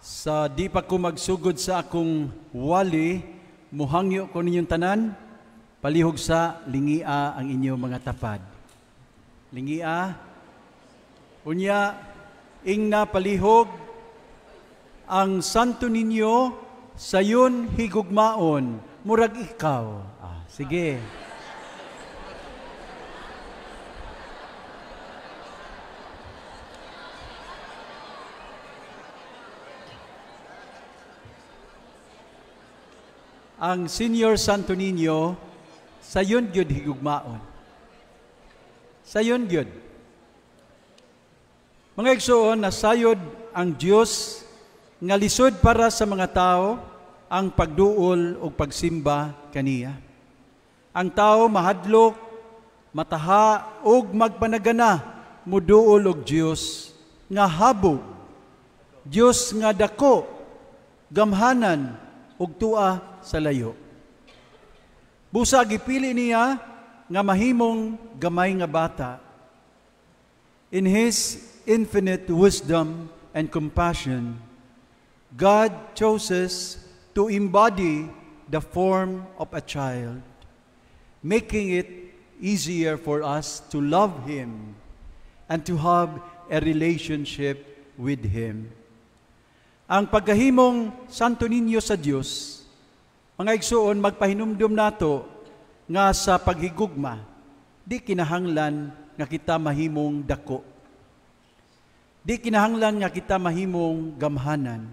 Sa di pa ko magsugod sa akong wali, muhangyo ko ninyong tanan, palihog sa lingia ang inyong mga tapad. Lingia, unya, ingna palihog, ang santo ninyo, sayon higugmaon, murag ikaw. Ah, sige. Ang senior Santo Niño, sayon gyud higugmaon. Sayon gyud. Mga igsoon, nasayod ang Dios nga lisod para sa mga tao ang pagduol o pagsimba kaniya. Ang tao mahadlok, mataha ug magpanagana muduol og Dios nga habog, Dios nga dako, gamhanan ug tua sa layo. Busa gipili niya nga mahimong gamay nga bata. In His infinite wisdom and compassion, God chooses to embody the form of a child, making it easier for us to love Him and to have a relationship with Him. Ang pagkahimong Santo Niño sa Dios, mga igsoon, magpahinumdum nato nga sa paghigugma, di kinahanglan nga kita mahimong dako. Di kinahanglan nga kita mahimong gamhanan.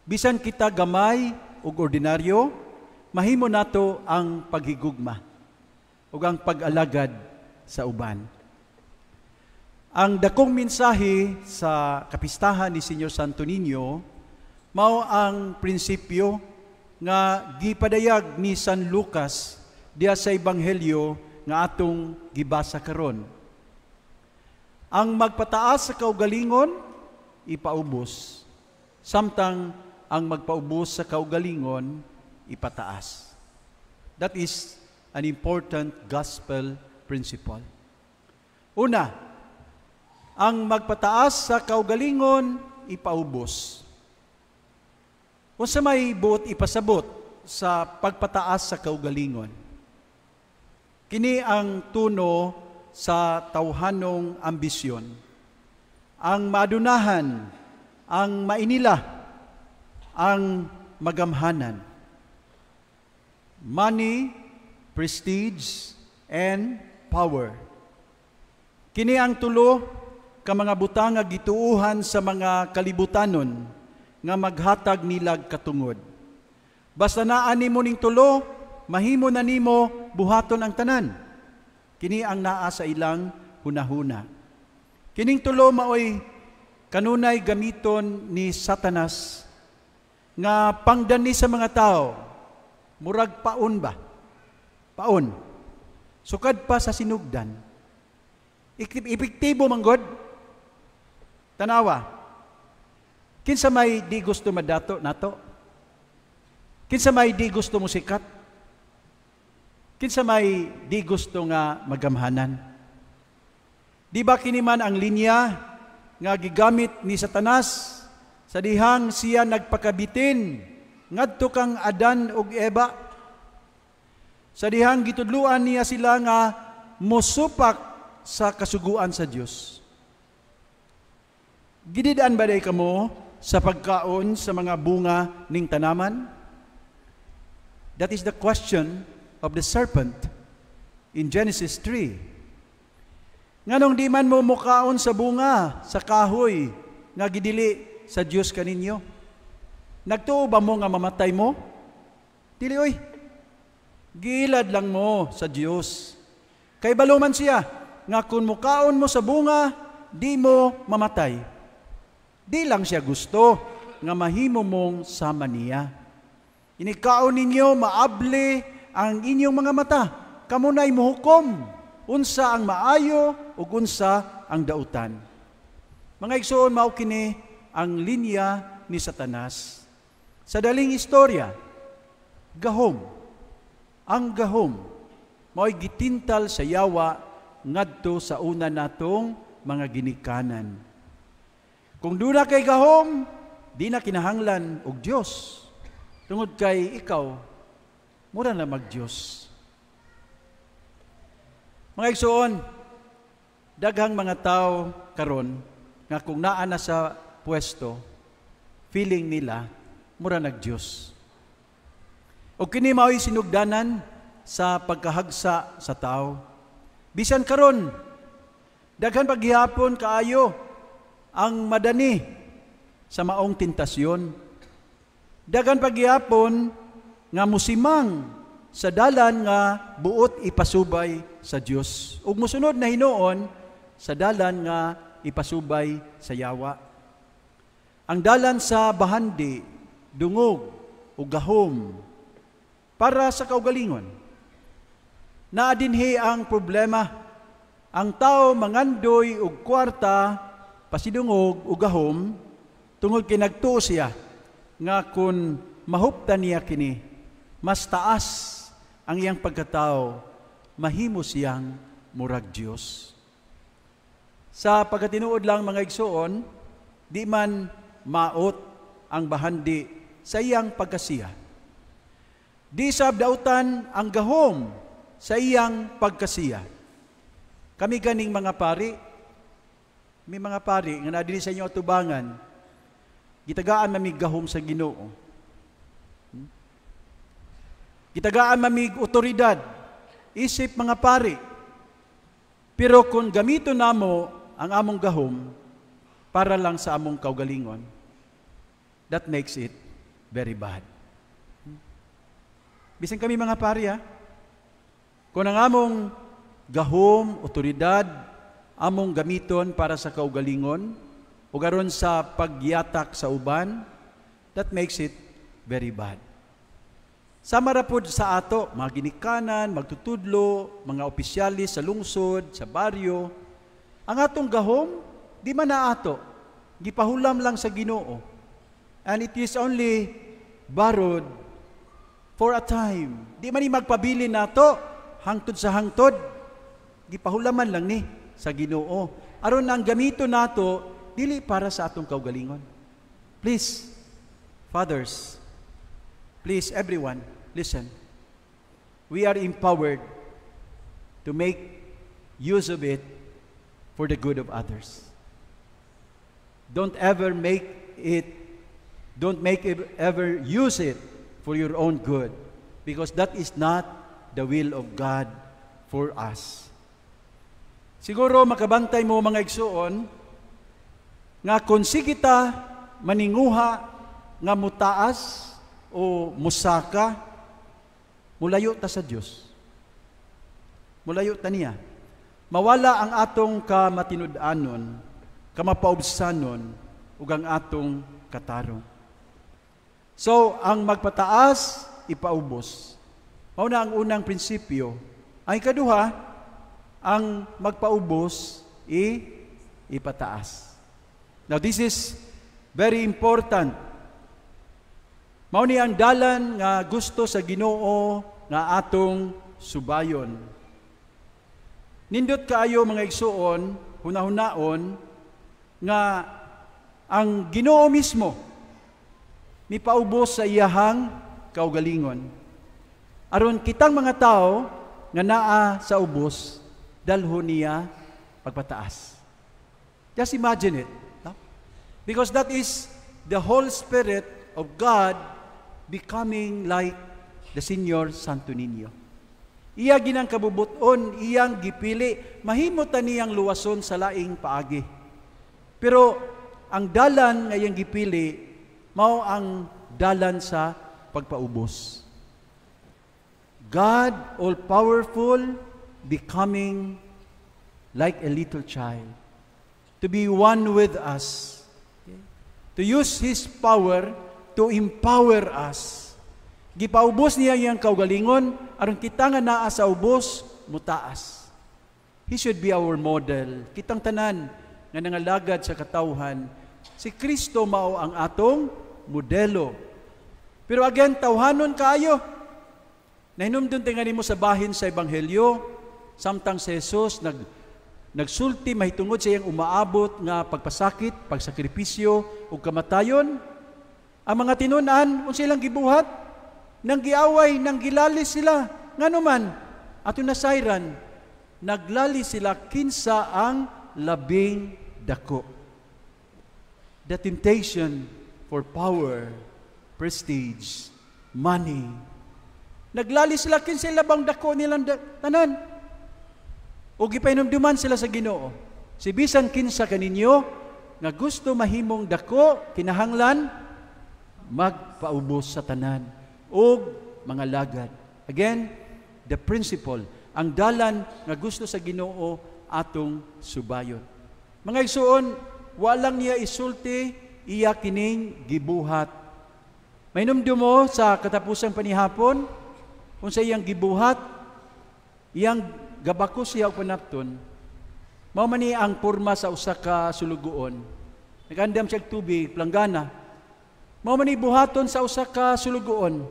Bisan kita gamay ug ordinaryo, mahimo nato ang paghigugma ug ang pag-alagad sa uban. Ang dakong mensahe sa kapistahan ni Señor Santo Niño mao ang prinsipyo nga gipadayag ni San Lucas diha sa Ebanghelyo nga atong gibasa karon. Ang magpataas sa kaugalingon, ipaubos. Samtang ang magpaubos sa kaugalingon, ipataas. That is an important gospel principle. Una, ang magpataas sa kaugalingon, ipaubos. Unsa may buot ipasabot sa pagpataas sa kaugalingon? Kini ang tuno sa tawhanong ambisyon. Ang madunahan, ang mainila, ang magamhanan. Money, prestige, and power. Kini ang tulo ka mga butang nga gituuhan sa mga kalibutanon nga maghatag nilag katungod. Basta naa nimo ning tulo, mahimo na nimo buhaton ang tanan. Kini ang naa sa ilang hunahuna. Kining tulo maoy kanunay gamiton ni Satanas nga pangdani sa mga tao. Murag paon ba? Paon. Sukad pa sa sinugdan. Epektibo man god. Tanawa. Kinsa may di gusto madato nato? Kinsa may di gusto musikat? Kinsa may di gusto nga magamhanan? Di ba kini man ang linya nga gigamit ni Satanas sa dihang siya nagpakabitin ngadto kang Adan ug Eva? Sa dihang gitudluan niya sila nga mosupak sa kasuguan sa Dios. Gididaan ba day kamo sa pagkaon sa mga bunga ning tanaman? That is the question of the serpent in Genesis 3. Nganong di man mo mukaon sa bunga sa kahoy nga gidili sa Dios kaninyo? Nagtuo ba mo nga mamatay mo? Dili oy. Gilad lang mo sa Dios. Kay balo man siya nga kung mukaon mo sa bunga, di mo mamatay. Di lang siya gusto nga mahimo mong sama niya. Inikaon ninyo, maabli ang inyong mga mata. Kamo na'y muhukom, unsa ang maayo ug unsa ang dautan. Mga igsoon, mao kini ang linya ni Satanas. Sa daling istorya, gahom. Ang gahom mao'y gitintal sa yawa ngadto sa una natong mga ginikanan. Kung duna kay gahom, di na kinahanglan og Dios tungod kay ikaw mura na mag-Dios. Mga igsoon, daghang mga tao karon nga kung naa na sa pwesto, feeling nila mura nag-Dios. O kini mao'y sinugdanan sa pagkahagsa sa tao. Bisan karon, daghan paghihapon kaayo ang madani sa maong tentasyon. Daghan paghihapon nga musimang sa dalan nga buot ipasubay sa Dios, ug musunod na hinuon sa dalan nga ipasubay sa yawa. Ang dalan sa bahandi, dungog ug gahom para sa kaugalingon. Naa dinhi ang problema. Ang tao mangandoy og kwarta, pasidungog ug gahom tungod kay nagtuo siya nga kung mahuptan niya kini, mas taas ang iyang pagkatao, mahimo siyang murag Dios. Sa pagkatinuod lang, mga igsoon, di man maot ang bahandi sa iyang pagkasiya. Di sab dautan ang gahom sa iyang pagkasiya. Kami ganing mga pari, may mga pari nga naa diri sa inyo atubangan, gitagaan mamig gahom sa Ginoo. Gitagaan mamig otoridad isip mga pari. Pero kung gamito namo ang among gahom para lang sa among kaugalingon, that makes it very bad. Bisan kami mga pari ha, kung ang among gahom, otoridad, among gamiton para sa kaugalingon, o aron sa pagyatak sa uban, that makes it very bad. Sama ra pod sa ato, mga ginikanan, magtutudlo, mga opisyalis sa lungsod, sa baryo, ang atong gahom, di man na ato, gipahulam lang sa Ginoo. And it is only borrowed for a time. Di man ni magpabili nato hangtod sa hangtod. Gipahulaman lang ni sa Ginoo. Aron ang gamito nato dili para sa atong kaugalingon. Please, fathers, please everyone, listen. We are empowered to make use of it for the good of others. Don't ever make it, don't make it ever use it for your own good, because that is not the will of God for us. Siguro makabantay mo, mga igsuon, nga kung sige ta maninguha nga mutaas o musaka, mulayo ta sa Dios. Mulayo ta niya. Mawala ang atong kamatinud-anon, kamapaubsanon, ug ang atong katarong. So, ang magpataas, ipaubos. Mao na ang unang prinsipyo. Ang ikaduha, ang magpaubos, ipataas. Now, this is very important. Mao ni ang dalan nga gusto sa Ginoo nga atong subayon. Nindot kaayo, mga igsuon, hunahunaon nga ang Ginoo mismo mipaubos sa iyahang kaugalingon. Aron kitang mga tao nga naa sa ubos, dalhon niya pagpataas. Just imagine it. No? Because that is the whole Spirit of God becoming like the Senior Santo Niño. Iya ginang kabubuton, iyang gipili, mahimo ta niyang luwason sa laing paagi. Pero ang dalan nga iyang gipili, mao ang dalan sa pagpaubos. God, all-powerful, becoming like a little child, to be one with us, okay? To use His power to empower us. Gipaubos niya iyang kaugalingon, aron kita nga naa sa ubos, mutaas. He should be our model. Kitang tanan nga nangalagad sa katawhan, si Kristo mao ang atong modelo. Pero again, tawhanon kaayo. Nahinumdum tinga nimo sa bahin sa Ebanghelyo, samtang si Jesus nagsulti mahitungod sa iyang umaabot nga pagpasakit, pagsakripisyo ug kamatayon. Ang mga tinunan, unsa ilang gibuhat? Nang giaway, nang gilalis sila. Ngano man, ato nasayran, naglalis sila kinsa ang labing dako. The temptation for power, prestige, money. Naglalis sila kinsa labing dako nilang tanan. O gipahinumduman sila sa Ginoo. Si bisan kinsa kaninyo nga gusto mahimong dako, kinahanglan magpaubos sa tanan og mga lagad. Again, the principle, ang dalan nga gusto sa Ginoo atong subayon. Mga igsuon, walang niya isulti, iya kining gibuhat. Mahinumdum mo sa katapusang panihapon, kung sa iyang gibuhat, iyang gabakos siya og panapton, mao man ni ang porma sa usa ka sulugoon. Nagandam siya og tubig, planggana. Mao man ni buhaton sa usa ka sulugoon.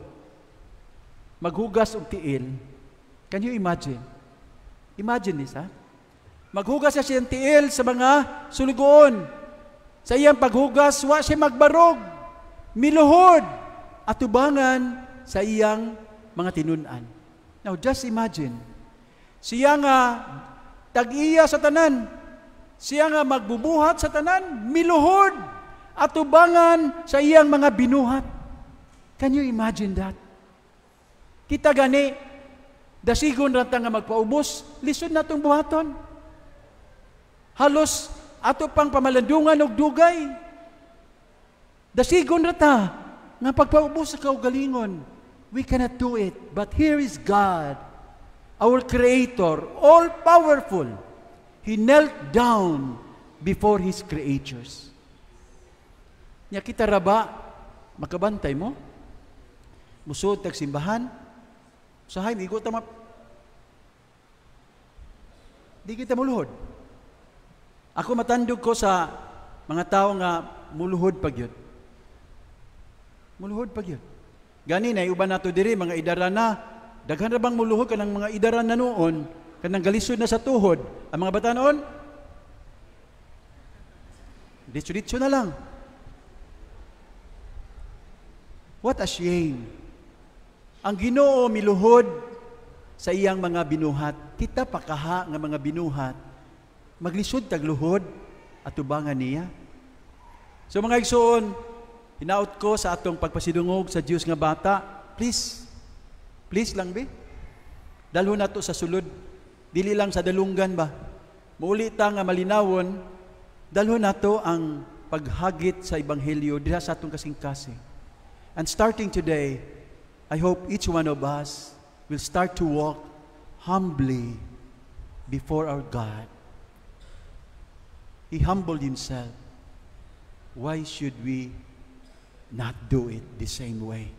Maghugas og tiil. Can you imagine? Imagine this, ha? Maghugas siya siyang tiil sa mga sulugoon. Sa iyang paghugas, wa siya magbarog. Miluhod atubangan sa iyang mga tinunan. Now just imagine, siya nga tag-iya sa tanan, siya nga magbubuhat sa tanan, miluhod atubangan sa iyang mga binuhat. Can you imagine that? Kita gani, dasigon ra ta nga magpaubos, lisod na itong buhaton. Halos ato pang pamalandungan og dugay. Dasigon ra ta nga pagpaubos sa kaugalingon. We cannot do it. But here is God, our Creator, all-powerful. He knelt down before His creatures. Nya kita ra ba, makabantay mo? Musod tag simbahan? Usahay, migo ta ma. Di kita muluhod. Ako, matandog ko sa mga tao nga muluhod pag yun. Muluhod pag yun. Gani na uban nato diri mga idara na, daghan ra bang muluhod kanang mga idara na noon, kanang galisod na sa tuhod. Ang mga bata noon, ditso-ditso na lang. What a shame. Ang Ginoo miluhod sa iyang mga binuhat. Kita pakaha nga mga binuhat, maglisod tagluhod atubangan niya. So mga igsoon, hinaut ko sa atong pagpasidungog sa Dios nga bata, please, please lang be. Dalhon nato sa sulod, dili lang sa dalunggan ba. Muuli ta nga malinawon, dalhon nato ang paghagit sa ebanghelyo diha sa atong kasing-kasing. And starting today, I hope each one of us will start to walk humbly before our God. He humbled himself. Why should we not do it the same way?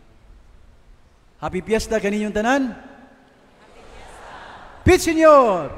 Happy Fiesta kaninyong tanan. Happy Fiesta. Peace, Señor.